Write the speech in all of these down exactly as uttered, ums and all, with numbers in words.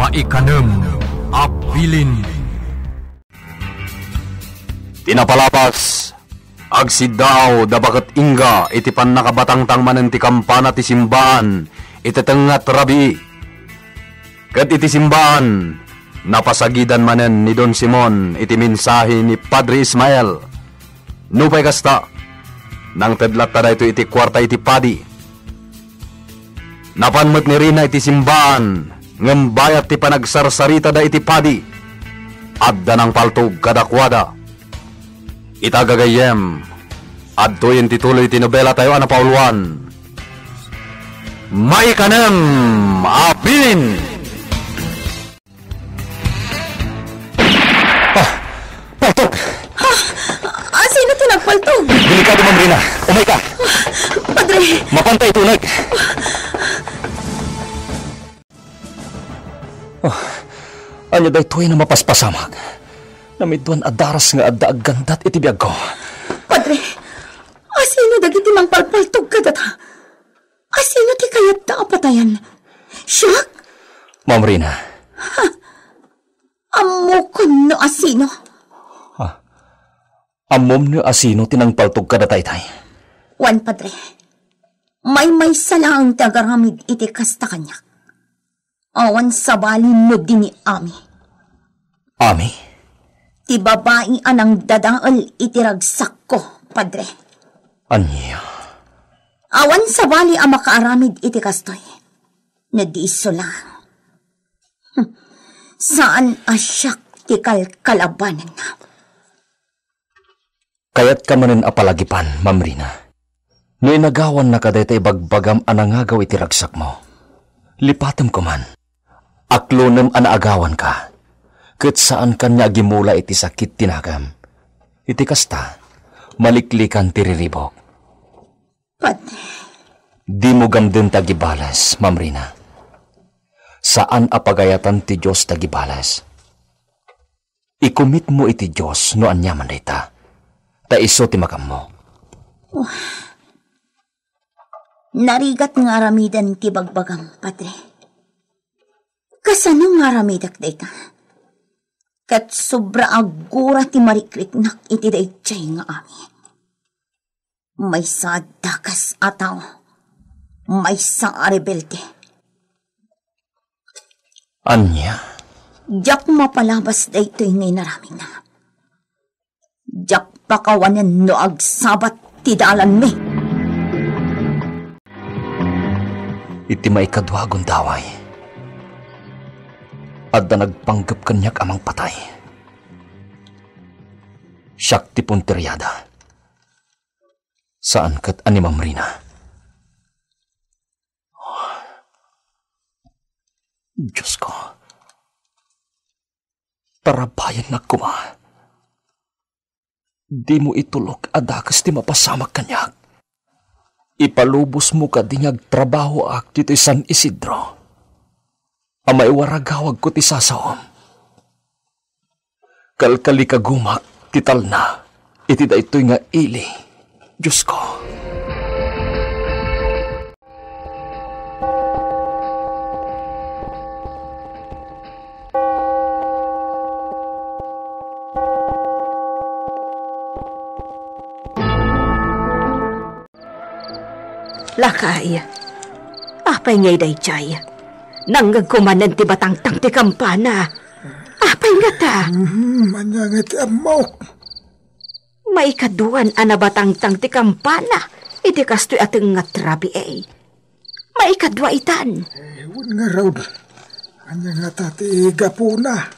Maikanem a bilin. Ti napalabas, agsiddaaw da baket Inga iti pannakabatangtang manen ti kampana ti simbaan iti tengnga ti rabii. Ket iti simbaan, napasagidan manen ni Don Simon iti mensahe ni Padre Ismael. Nupay kasta, nangted latta daytoy iti kuarta iti padi. Napan met ni Rina iti simbaan, ngem bayat ti panagsarsaritada iti padi, adda nangpaltog kadakuada. Ita gagayyem, adtoyen ti tuloy ti nobelatayo a napauluan. Maikanem a bilin! Ah! Paltog! Ah! Asino ti nagpaltog? Delikado, Ma'am Rina. Umay ka! Padre! Mapantay tunag! Ah, ania daytoy a mapaspasamak? Namidduan a daras nga adda aggandat iti biagko. Padre, asino dagiti mangpalpaltog kadata? Asino ti kayatta a patayan? Siak? Ma'am Rina. Ha? Ammokon no asino. Ah, ammom no asino ti nangpaltog kadata itay? Wen, Padre. Maymaysa laeng ti agaramid iti kasta kaniak. Awan sabali no di ni Ami. Ami? Ti babai a nangdadael iti ragsakko, Padre. Ania? Awan sabali a makaaramid iti kastoy. No di isu laeng. Hm. Saan a siak ti kalkalabananna. Kayatka manen a palagipan, Ma'am Rina. No inagawannaka dayta ibagbagam a nangagaw iti ragsakmo, lipatem koman. Aklonem a naagawanka, ket saankan nga agimula iti sakit ti nakam. Iti kasta, maliklikan ti riribuk. Padre. Dimo gamden ti agibales, Ma'am Rina. Saan a pagayatan ti Dios ti agibales. Ikumitmo iti Dios no aniaman dayta, ta isu ti magammo. Narigat nga aramiden ti bagbagam, Padre. Kasano nga aramidek dayta? Ket sobra a gura ti marikriknak iti daydiay nga Ami. Maysa a dakes a tao, maysa a rebelde. Ania? Diak mapalabas daytoy nga inaramidna. Diak pakawanen no agsabat ti dalanmi. Iti maikadua a gundaway, adda nagpanggep kaniak a mangpatay. Siak ti punteriada. Saan ket a ni Ma'am Rina. Diosko, tarabayannak koma. Dimo itulok a dakes ti mapasamak kaniak. Ipalubosmo kadi nga agtrabahoak ditoy San Isidro a maiwaragawagko ti sasaom. Kalkalikagumak ti talna iti daytoy nga ili, Diosko. Lakay, apay ngay daydiay? Nangngegko manen ti batangtang ti kampana. Apay ngata? Hmm, ania ngay ti ammok? Maikaduan a nabatangtang ti kampana iti kastoy a tengngat rabii. Maikadua itan. Eh, wen ngarud, ania ngata ti gapuna?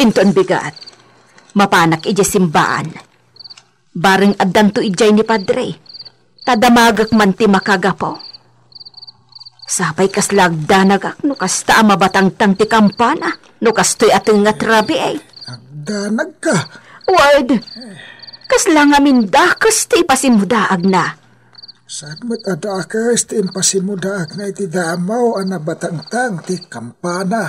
Inton bigat, mapanak idiay simbaan. Bareng addanto idiay ni Padre, ta damagek man ti makagapu. Sapay kasla agdanagak no kasta a mabatangtang ti kampana no kastoy a tengngat rabii. Agdanagka? Ward, kasla ngamin dakes ti ipasimudaagna. Saan met a dakes ti impasimudaagna iti damo a nabatangtang ti kampana.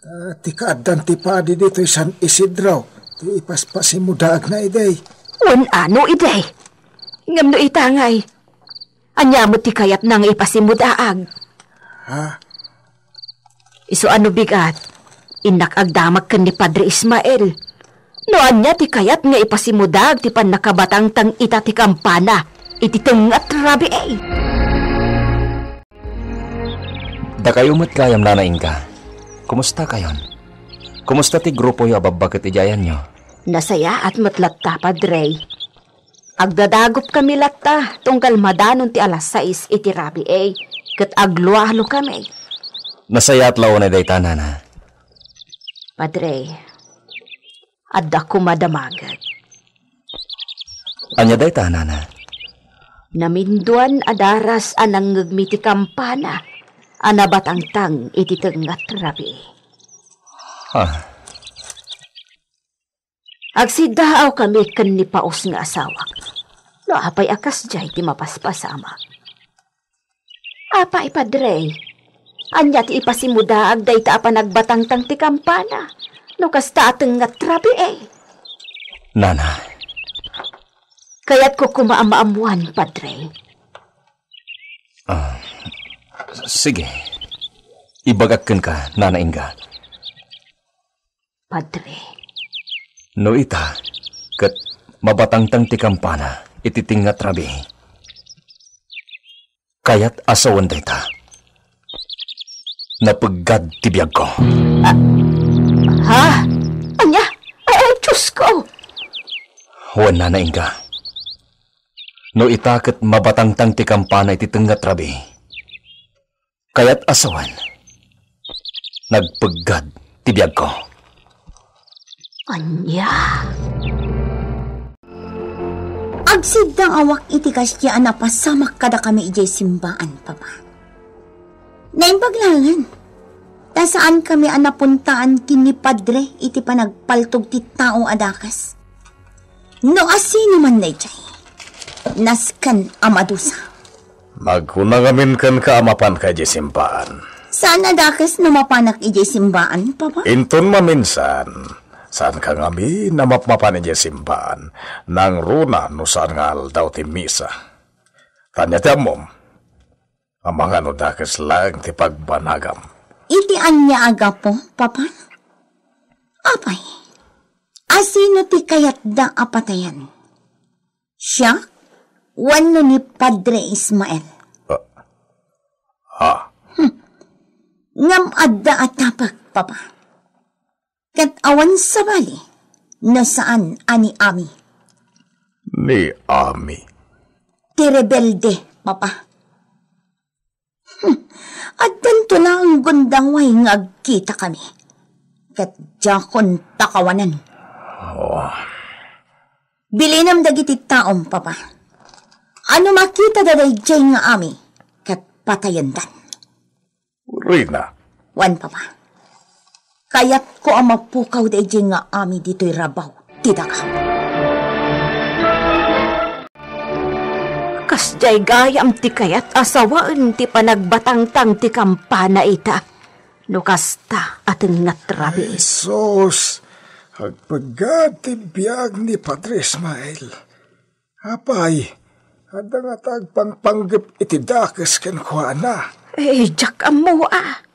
Ah, ti kaaddan ti padi ditoy San Isidro, ti ipaspasimudaagna idi. Wen ano idi? Ngem no ita ngay, ania met ti kayatna nga ipasimudaag? Ha? Isu a no bigat, innak agdamag ken ni Padre Ismael. No ania ti kayat nga ipasimudag ti pannakabatangtang ita ti kampana iti tengnga ti rabii? Dakayo met gayam, Nana Inga. Kumustakayon? Kumusta ti grupoyo a babbaket idiay ayanyo? Nasayaat met latta, Padre. Agdadagupkami latta tunggal madanon ti alas sais iti rabii, ket aglualokami. Nasayaat la unay dayta, Nana. Padre, adda koma damagek. Ania dayta, Nana? Naminduan a daras a nangngegmi ti kampana a nabatangtang iti tengnga ti rabii. Ha? Agsiddaawkami ken ni Paus nga asawak. No apay a kasdiay ti mapaspasamak? Apay, Padre? Ania ti ipasimudaag dayta a panagbatangtang ti kampana no kasta a tengnga ti rabii? Nana. Kayatko koma a maammuan, Padre. Ah, sige. Ibagak kenka, Nana Inga. Padre. No ita, ket mabatangtang ti kampana iti tengnga ti rabii. Kayat a sawen dayta. Napeggad ti biagko. Ah, ha? Ania? Ay, ay, Diyos ko! Wen, Nana Inga. No ita ket mabatangtang ti kampana iti tengnga ti rabii. Kayat a sawen, nagpeggad ti biagko. Ania? Agsiddaawak iti kasdi a napasamak kadakami idiay simbaan, Papa. Naimbag laengen, ta saankami a napuntaan ken ni Padre iti panagpaltog ti tao a dakes. No asino man daydiay, nasken a madusa. Magkuna ngamin kenka a mapanka idiay simbaan. Saan a dakes no mapanak idiay simbaan, Papa? Inton maminsan, saanka ngamin a mapmapan idiay simbaan, nangruna no saan nga aldaw ti misa. Ta ania ti ammom? Amangan no dakes laeng ti pagbanagam. Iti ania a gapu, Papa? Apay, asino ti kayatda a patayen? Siak wenno ni Padre Ismael? Ah, ha? Hmm. Ngem adda a tapek, Papa. Ket awan sabali no saan a ni Ami. Ni Ami? Ti rebelde, Papa. Hmm. Addanto laeng gundaway nga agkitakami. Ket diakon takawanen. Oh. Bilinem dagiti taom, Papa. A no makitada daydiay nga Ami, ket patayendan. Rina. Wen, Papa. Kayatko a mapukaw daydiay nga Ami ditoy rabaw ti daga. Kasdiay gayam ti kayat a sawen ti panagbatangtang ti kampana ita, no kasta a tengnga ti rabii. Ay, sus! Agpeggad ti biag ni Padre Ismael. Apay, adda ngata agpangpanggep iti dakes kenkuana? Eh, diak ammo a.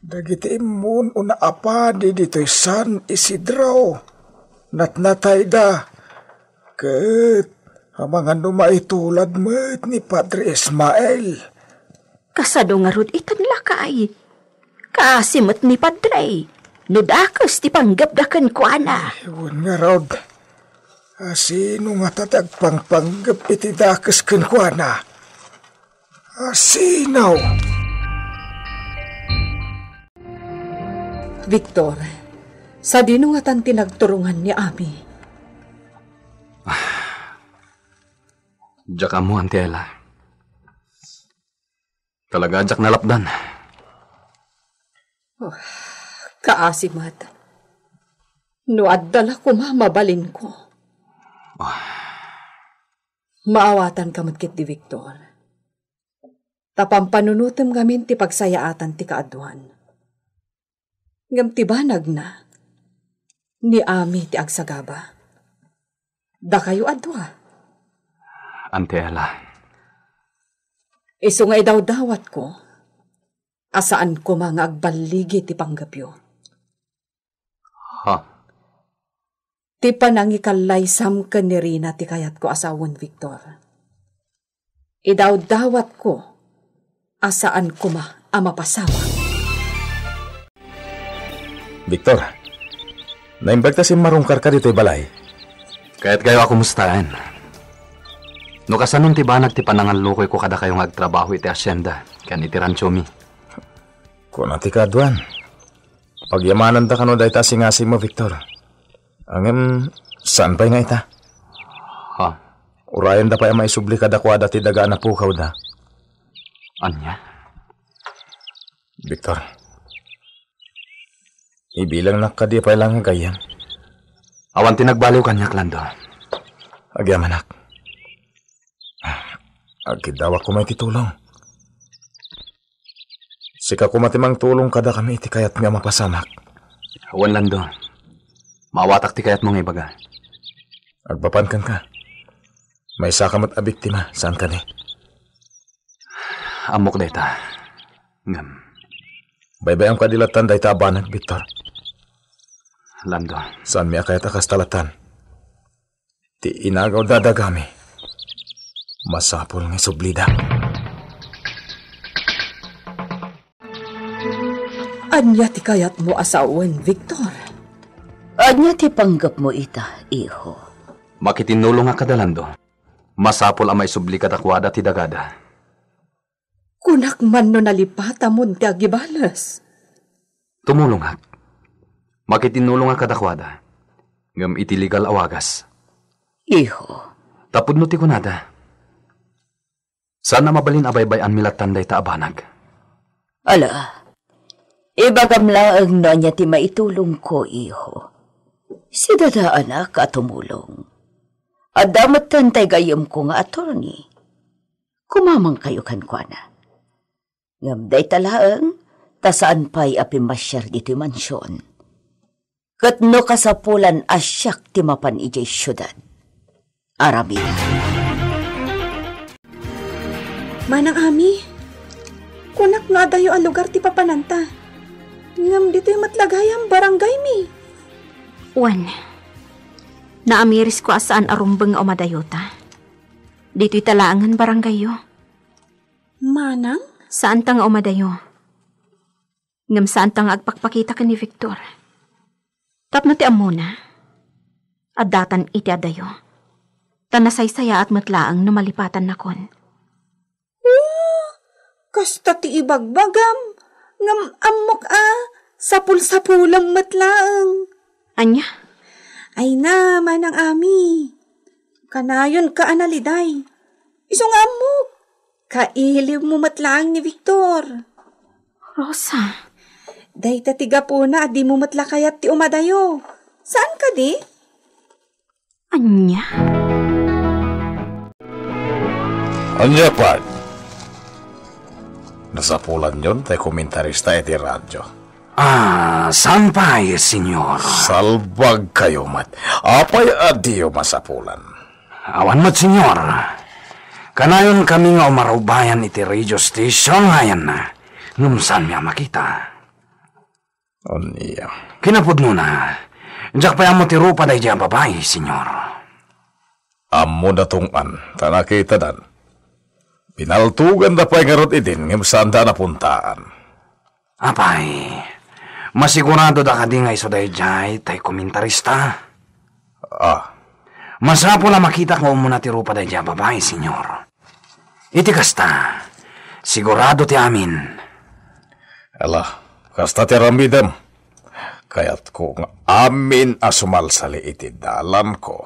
Dagiti immun-una a padi ditoy San Isidro, natnatayda, ket amangan no maitulad met ni Padre Ismael. Kasano ngarud itan, lakay? Kaasi met ni Padre, no dakes ti panggepda kenkuana. Wen ngarud, asino ngata ti agpangpanggep iti dakes kenkuana? Asino? Victor, sadino ngatan ti nagturongan ni Ami? Diak ammo, Auntie Ella. Talaga, diak nalapdan. Oh, kaasi met. No adda la koma mabalinko. Ah. Maawatanka met ketdi, Victor. Ta pampanunotem ngamin ti pagsayaatan ti kaaduan. Ngem ti banagna, ni Ami ti agsagaba. Dakayo a dua. Auntie Ella. Isu nga idawdawatko, a saan koma nga agballigi ti panggepyo. Ha? Ti panangikallaysam ken ni Rina ti kayatko a sawen, Victor. Idawdawatko a saan koma a mapasamak. Victor, naimbag ta simmarungkarka ditoy balay. Kayatkayo a kumustaen. No kasanon ti banag ti panangallukoyko kadakayo nga agtrabaho iti hacienda ken iti ranchomi. Kuna ti kaduan. Pagyamananda kano dayta a singasingmo, Victor. Ngem, saan pay nga ita? Ha? Urayenda pay a maisubli kadakuada ti daga a napukawda. Ania? Victor, ibilangnak kadi pay la nga gayyem? Awan ti nagbaliw kaniak, Lando. Agyamanak. Agkiddawak koma iti tulong. Sika koma ti mangtulong kadakami iti kayatmi a mapasamak. Wen, Lando. Maawatak ti kayatmo nga ibaga. Agpapan kenka. Maysaka met a biktima, saan kadi? Ammok dayta. Ngem. Baybay-am kadi lattan dayta a banag, Victor? Lando. Saanmi a kayat a kasta lattan. Ti inagaw dadagami. Masapul nga isublida. Ania ti kayatmo a sawen, Victor? Ania ti panggepmo ita, iho? Makitinnulongak kada, Lando. Masapul a maisubli kadakuada ti dagada. Kunak man no nalipatamon ti agibales. Tumulongak. Makitinnulongak kadakuada. Ngem iti legal a wagas. Iho. Tapudno ti kunada. Saan a mabalin a baybay-anmi lattan dayta a banag. Ala, ibagam laeng no ania ti maitulongko, iho. Sidadaanak a tumulong. Adda metten tay gayyemko nga attorney. Kumamangkayo kenkuana. Ngem dayta laeng, ta saan pay a pimmasiar ditoy mansion. Ket no kasapulan a siak ti mapan idiay siudad, aramidem. Manang Ami, kunak no adayo a lugar ti papananta. Ngem ditoy met la gayam barangaymi. Wen, naamirisko a saan a rumbeng nga umadayota. Ditoy ta laengen barangayyo. Manang? Saanta nga umadayo. Ngem saanta nga agpakpakita ken ni Victor. Tapno ti ammona, addatan iti adayo. Ta nasaysayaat met laeng no malipatannakon. Oh, kasta ti ibagbagam. Ngem ammok a, sapul-sapulem met laeng. Ania? Ay na, Manang Ami. Kanayon ka a naliday. Isu nga ammok. Kailiwmo met laeng ni Victor. Rosa. Dayta ti gapuna a dimo met la kayat ti umadayo. Saan kadi? Ania? Ania pay? Nasapulanyon tay komentarista iti radyo. Ah, saan pay, senyor? Salbag kayo met. Apay a diyo masapulan? Awan met, senyor. Kanayon kami nga umarubayan iti radio station ngayan na. Ngem saanmi a makita. Ania? Kinapudnona, diak pay ammo ti rupa daydiay a babai, senyor. Ammo da tungtan, ta nakitadan. Pinaltoganda pay ngarud idin ngem saanda a napuntaan. Apay, masigurado da kadi nga isu daydiay tay komentarista? Ah. Masapul a makitak nga umuna ti rupa daydiay a babai, senyor. Iti kasta, sigurado ti amin. Ala, kasta ti aramidem. Kayatko nga amin a sumalsali iti dalanko.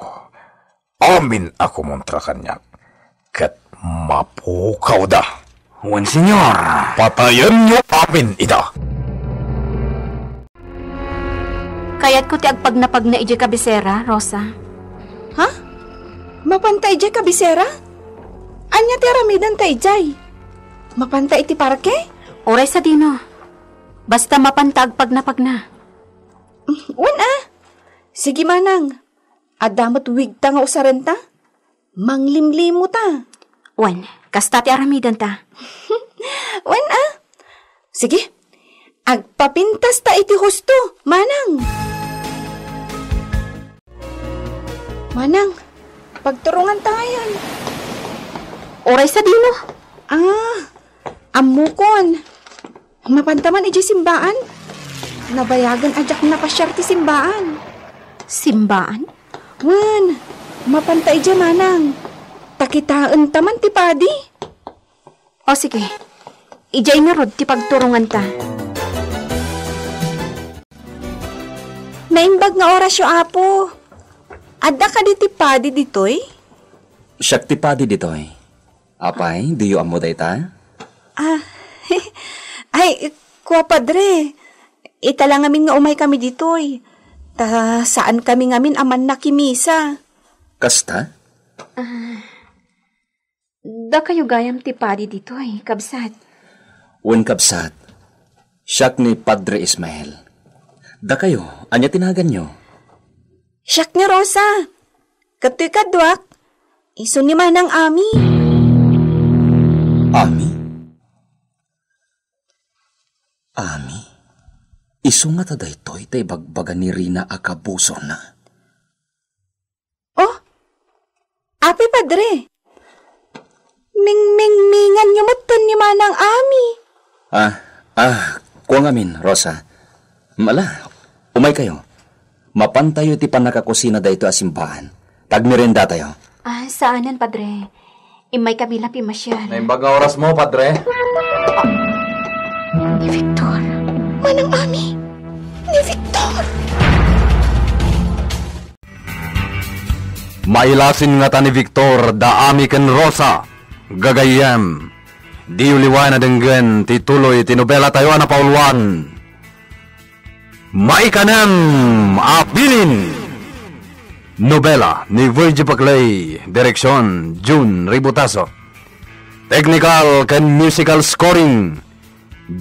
Amin a kumontra kaniak ket mapukawda. Wen, senyor. Patayenyo amin ida. Kayatko ti agpagnapagna idiay kabisera, Rosa. Ha? Mapanta idiay kabisera? Ania ti aramidenta idiay? Mapanta iti parke? Uray sadino. Basta mapanta agpagnapagna. Wen a. Sige, manang. Adda met wigta nga usarenta? Manglimlimo ta. Wen, kasta ti aramidenta. Wen a. Sige, agpapintas ta iti husto, manang. Manang, pagturungan ta ngayon. Uray sadino? Ah, ammokon. Mapanta man idiay simbaan. Nabayagan a diak napasiar ti simbaan. Simbaan? Wen, mapanta idiay manang. Ta kitaenta man ti padi. O sige, idiay ngarud ti pagturunganta. Naimbag nga orasyo, Apo. Adda kadi ti padi ditoy? Siak ti padi ditoy. Apay, diyo ammo dayta? Ah, ay, kua, Padre. Ita la ngamin nga umay kami ditoy. Ta saan kami ngamin a mannakimisa. Kasta? Dakayo gayam ti padi ditoy, kabsat. Wen, kabsat. Siak ni Padre Ismael. Dakayo, ania ti naganyo? Siak ni Rosa. Ket toy kaduak, isu ni Manang Ami. Ami? Ami? Isu ngata daytoy ta ibagbaga ni Rina a kabusorna? Oh, apay, Padre? Mingmingminganyo metten ni Manang Ami. Ah, ah, kua ngamin, Rosa. Ala, umay kayo. Mapantayo iti pannakakusina daytoy a simbaan. Tagmerendatayo. Ah, saanen, Padre. Immay kami la pimasiar. Naimbag nga orasmo, Padre. Ni Victor. Manang Ami. Ni Victor. Mailasin ngata ni Victor da Ami ken Rosa. Gagayyem, diyo liwaen a denggen ti tuloy ti nobelatayo a napauluan. Maikanem a Bilin! Nobela ni Virgie Paclay, direksion Jun Ributaso. Technical ken musical scoring,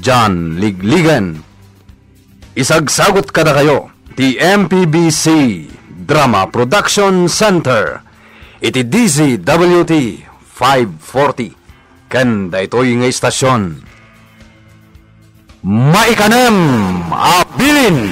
John Ligligan. Isagsagut kadakayo ti M P B C Drama Production Center iti D Z W T five forty ken daytoy nga istasyon. Maikanem a Bilin!